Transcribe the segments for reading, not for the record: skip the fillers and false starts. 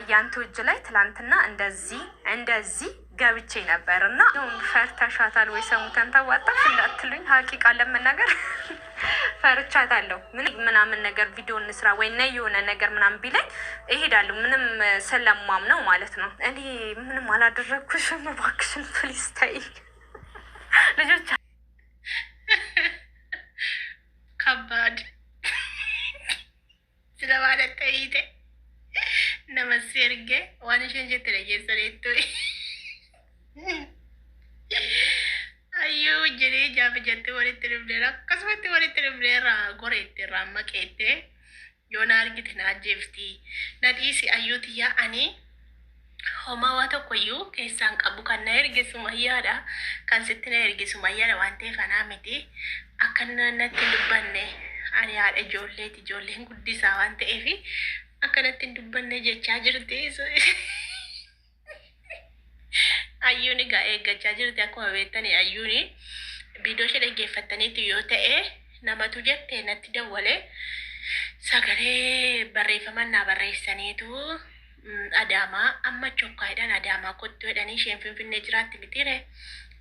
አያንቱ እጅ ላይ ትላንትና እንደዚህ እንደዚህ ገብቼ ነበር እና ፈርተሻታል ወይ ሰሙተን ተዋጣሽ እንዳትሉኝ፣ ሀቂቃ ለመናገር ፈርቻታለሁ። ምን ምናምን ነገር ቪዲዮ እንስራ ወይ ነይ የሆነ ነገር ምናምን ቢለኝ እሄዳለሁ። ምንም ስለማም ነው ማለት ነው። እኔ ምንም አላደረግኩሽም፣ እባክሽን ፕሊስ ተይ ልጆች ከባድ ስለማለት ተይቴ namatti erge waan isheen jette dhageessaniittu. Ayyuu jedhee jaafa jettee walitti dhufneera, akkasumatti walitti dhufneerra goreetti irraa maqeette yoo na argite na ajjeefti, na dhiisi ayyuu tiyyaa, ani homaa waa tokkoyyuu keessaan qabu, kan na erge sumayyaadha, kan sitti na erge sumayyaadha waan ta'eef anaa miti, akka natti hin dubbanne, ani haadha ijoolleeti, ijoolleen guddisaa waan ta'eef akkanatti hin dubbanne jechaa jirti. Ayyuun egaa eeggachaa jirti. Akkuma beektani ayyuun viidiyoo ishee dhaggeeffattaniitu yoo ta'e, namatu jette natti dawwale, sagalee barreeffaman naa barreessaniitu Adaamaa amma chokkaayidhaan Adaamaa kottu jedhanii, isheen Finfinnee jiraatti mitiire,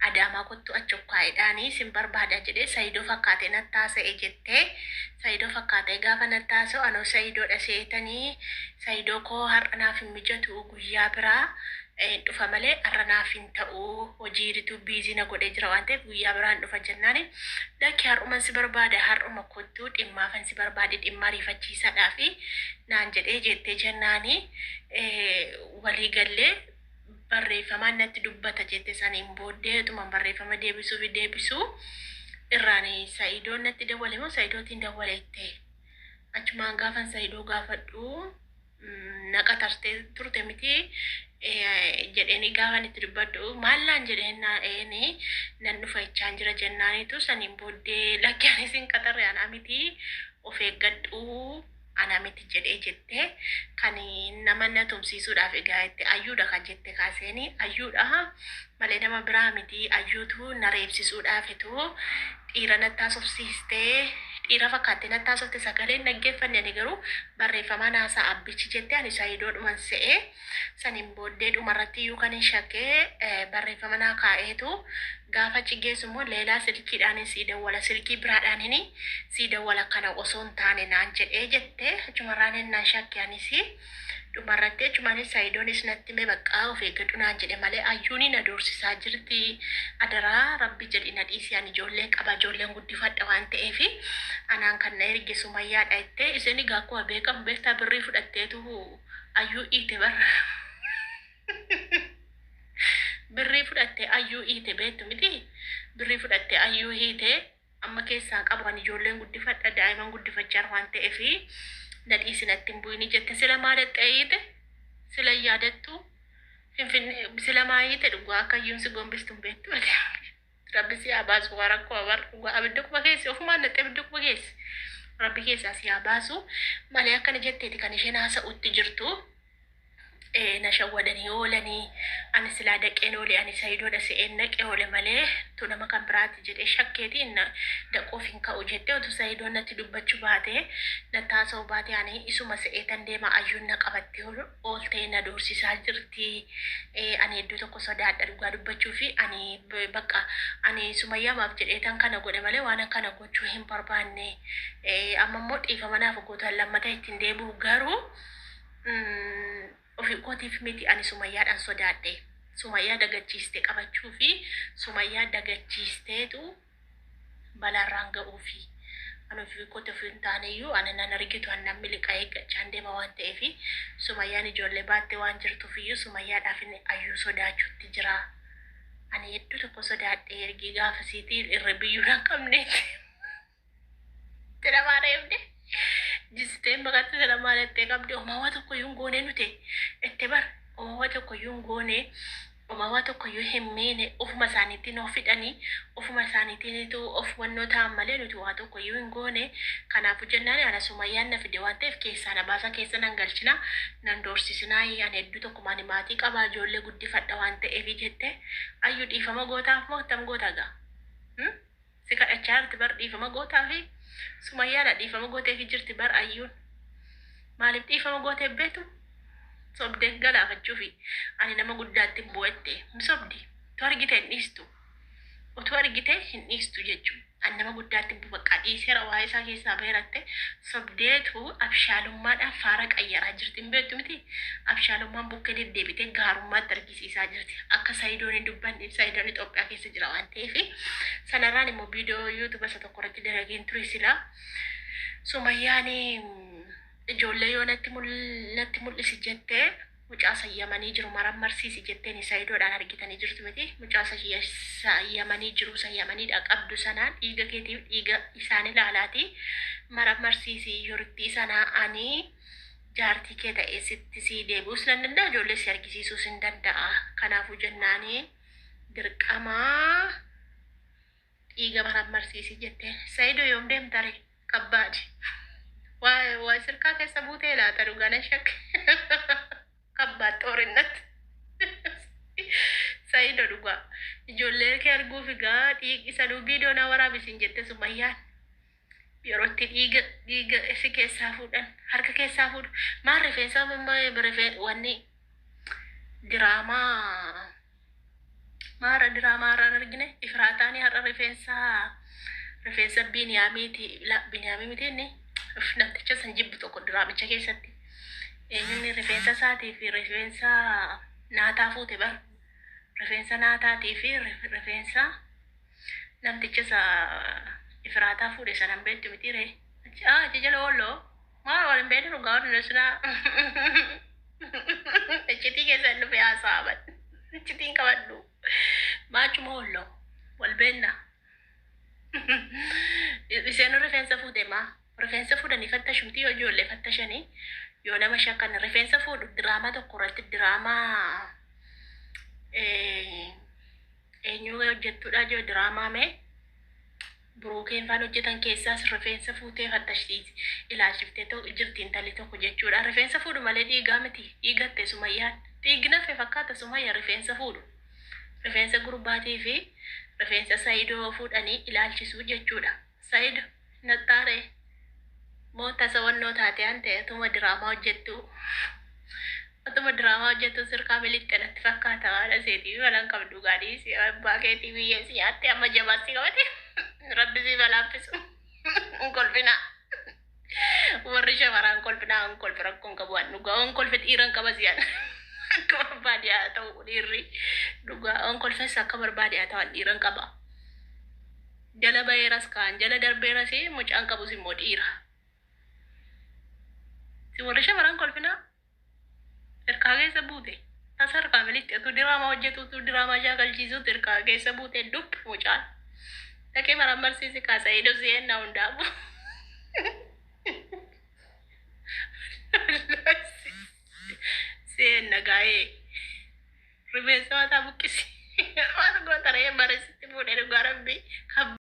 Adaamaa kottu achokkaayidhaanii sin barbaada jedhee Sayidoo fakkaatee natti haasa'e jettee. Sayidoo fakkaatee gaafa natti haasa'u anoo Sayidoodha seetanii, Sayidoo koo har'a naaf hin mijatu, guyyaa biraa dhufa malee har'a naaf hin ta'u, hojiiritu busy na godhee jira waan ta'eef guyyaa biraan dhufa jennaani, lakki har'uman si barbaada, har'uma kottuu, dhimmaafan si barbaade, dhimma ariifachiisaadhaa fi naan jedhee jettee jennaani walii gallee barreeffamaan natti dubbata jette. Saniin booddee utuman barreeffama deebisuu fi deebisuu irraan Sa'idoon natti dawwale moo Sa'idootiin dawwaleette, achumaan gaafan Sa'idoo gaafadhu na qatartee turte miti jedheeni, gaafan itti dubbadhu maallaan jedheen eeni nan dhufa jechaan jira jennaanitu, saniin booddee lakki ani sin qatarre, anaa miti, of eeggadhu, ana miti jedhee jette. Kan nama na tumsiisuudhaaf egaa jette ayyuudha kan jette kaaseeni ayyuudha malee nama biraa miti, ayyuutu na reebsisuudhaafitu dhiira natti haasofsiistee, dhiira fakkaattee natti haasofte, sagaleen dhaggeeffanne, ani garuu barreeffamaan haasaa abbichi jette, ani Sayidoodhuman se'e. Saniin booddee dhumarratti iyyuu kan hin shakkee barreeffama naa kaa'eetu gaafa achi geessu immoo leelaa silkiidhaan sii dawwala, silkii biraadhaan sii dawwala, kana osoo hin taane naan jedhee jette. Achumarraan naan shakke anis dhumarratti achumaanis Sayidoonis natti hime, baqqaa of eeggadhu naan jedhe malee ayyuuni na doorsisaa jirti, adaraa rabbi jedhi na dhiisi, ani ijoollee qaba, ijoolleen guddifadha waan ta'eef, anaan kan na erge sumayyaadha jettee. Isheen egaa akkuma beekamu beektaa birrii fudhatteetu ayyuu hiite barra, birrii fudhattee ayyuu hiite, beektu miti, birrii fudhattee ayyuu hiite. Amma keessaa qabu, ani ijoolleen guddifadha, daa'iman guddifachaa waan ta'eef na dhiisi, natti hin bu'ini jette. Sila maal hiite, sila hin yaadattu Finfinnee, sila maa hiite? Dhugaa akka ayyuun si gombistu hin beektu. Rabbi si haa baasu waa rakkoo abar, dhugaa abidda quba keessi ofumaan naqxee abidda quba keessi, rabbi keessaa si haa baasu malee akkana jetteeti kan isheen haasa'utti jirtu. Na shawwadanii oolanii, ani silaa daqeen oole, ani Sayidoodha se'een naqee oole malee tu nama kan biraati jedhee shakkeetiin na daquuf hin ka'u jette. Utuu Sayidoon natti dubbachuu baate, natti haasa'uu baate, ani isuma se'ee tan deema, ayyuun na qabattee ooltee na doorsisaa jirti. Ani hedduu tokko sodaadha dhugaa dubbachuu fi ani bakka ani sumayyaamaaf jedhee tan kana godhe malee waan akkana gochuu hin barbaanne. Amma immoo dhiifama naaf gootan, lammata ittiin deebi'u garuu ofii kootiif miti, ani sumayyaadhaan sodaadhe, sumayyaa dagachiiste qabachuu fi sumayyaa dagachiisteetu balaarraan ga'uu fi ani ofii kooti ofii hin taaneyyuu ani nan argitu, ani nan miliqa eeggachaan deema waan ta'eef, sumayyaan ijoollee baattee waan jirtuuf iyyuu sumayyaadhaaf inni ayyuu sodaachuutti jira. Ani hedduu tokko sodaadhe, ergi gaafasiitii irra biyyuu hin qabneetti. Jedhamaa reebde. Jistee maqatti jedhamaa jettee qabdi. Homaa tokko iyyuu hin goone nuti. Itti bar homaa tokko iyyuu hin goone. Homaa tokko iyyuu hin miine, ofuma isaaniitiin of fidhanii ofuma isaaniitiinitu of wannoo ta'an malee nuti waa tokko iyyuu hin goone. Kanaafuu jennaan ana sumayyaan na fide waan ta'eef keessaa na baasa, keessa nan galchina, nan doorsisinaa, ani hedduu tokko maani maatii qabaa, ijoollee guddifadha waan ta'eef jette. Ayyuu dhiifama gootaaf moo attam goota gaa? Si kadhachaa jirti bar, dhiifama gootaafi sumayyaadha, dhiifama gooteefi jirti bar ayyuun. Maaliif dhiifama gooteef beektu? Sobdee galaafachuufi ani nama guddaatti hin bu'ette hin sobdi. Utuu argite hin dhiistu. Utuu argite hin dhiistu jechuudha. Ani nama guddaatti hin bu'u bakka dhiiseera waa'ee isaa keessaa baheeratte sobdeetu abshaalummaadhaan faara qayyaraa jirti. Hin beektu miti abshaalummaan bukkee deddeebitee gaarummaatti argisiisaa jirti. Akka Sayidoon hin dubbanneef Sayidoon Itoophiyaa keessa jira waan ta'eef sanarraan immoo viidiyoo yuutuuba isa tokko irratti dalageen ture silaa Sumayyaan ijoollee yoo natti natti mul'isi jettee mucaa isa Yamanii jiru marammarsiisi jetteen Sayidoodhaan argitanii jirtu miti mucaa isa Yamanii jiru isa Yamaniidha qabdu sanaan dhiiga keetiif dhiiga isaan ilaalaati marammarsiisi yorittii sanaa ani jaartii kee ta'ee sitti sii deebi'uus nan danda'a ijoollee si argisiisuus hin danda'a kanaafuu jennaanii dirqamaa dhiiga marammarsiisi jetteen Sayido yoom deemtare kabbaadi waa waa sirkaa keessa buutee laata dhugaa na shakke kabbaad xoorinat Sayido dhugaa ijoollee kee arguuf egaa dhiig isa viidiyoo na waraabisiin jette Sumayyaan yeroo itti dhiiga dhiiga si keessaa fuudhan harka keessaa fuudhu maal rifeensa wanni diraamaa maara diraamaa har'aan argine ifraataanii har'a rifeensa rifeensa Biniyaamiiti la Biniyaamii miti inni namticha san jibbu tokko diraamicha keessatti eenyunni rifeensa isaatii fi rifeensa naataa fuute bar rifeensa naataatii fi rifeensa namticha isa ifraataa fuudhe sanan beektu miti ree achi jala ooloo maal wal hin beeknu dhugaa warri sunaa iccitii keessa hin dhufe haasa'aman iccitiin qabadhu maachuma ooloo wal beenna isheen rifeensa fuute maa rifeensa fuudhanii fattashumti yoo ijoollee fattashanii yoo nama shakkan rifeensa fuudhu diraamaa tokko irratti diraamaa eenyu hojjettuudha jiru diraamaa mee Buruukeen faan hojjetan keessaas rifeensa fuutee fattashtiiti ilaalchiftee jirti intalli tokko jechuudha. Rifeensa fuudhu malee dhiigaa miti dhiigatte Sumayyaan dhiigni hafe fakkaata Sumayya rifeensa fuudhu rifeensa gurbaatii fi rifeensa Sayidoo fuudhanii ilaalchisuu jechuudha. Sayido naxxaaree moo tasa wannoo taate an ta'e atuma diraamaa hojjettu atuma diraamaa hojjettu sirkaa miliqxe natti fakkaata haadha seetii balaan qabdu gaadhii si abbaa keetii biyyee si nyaatte amma jabaatti qabate rabbi si balaaffisu hin kolfinaa warri shamaraan kolfinaa hin kolfi rakkoon qabu an dhugaa hin kolfi dhiiran qaba si'an akka barbaade haa ta'u dhiirri dhugaa hin kolfes akka barbaade haa ta'u an dhiiran qaba jala baheeras kaan jala darbeeras mucaan qabus immoo dhiira si warri shamaraan kolfinaa hirkaa keessa buute tasa harkaa militti utuu diraamaa hojjetu utuu diraamaa shaakalchiisuutu hirkaa keessa buute dub mucaan dhaqee marammarsiisi kaasa'ee dosii ennaa hundaafu si enna gaa'ee rifeensa mataa buqqisi waan goota re'ee baresitti fuudhee dhugaa rabbii.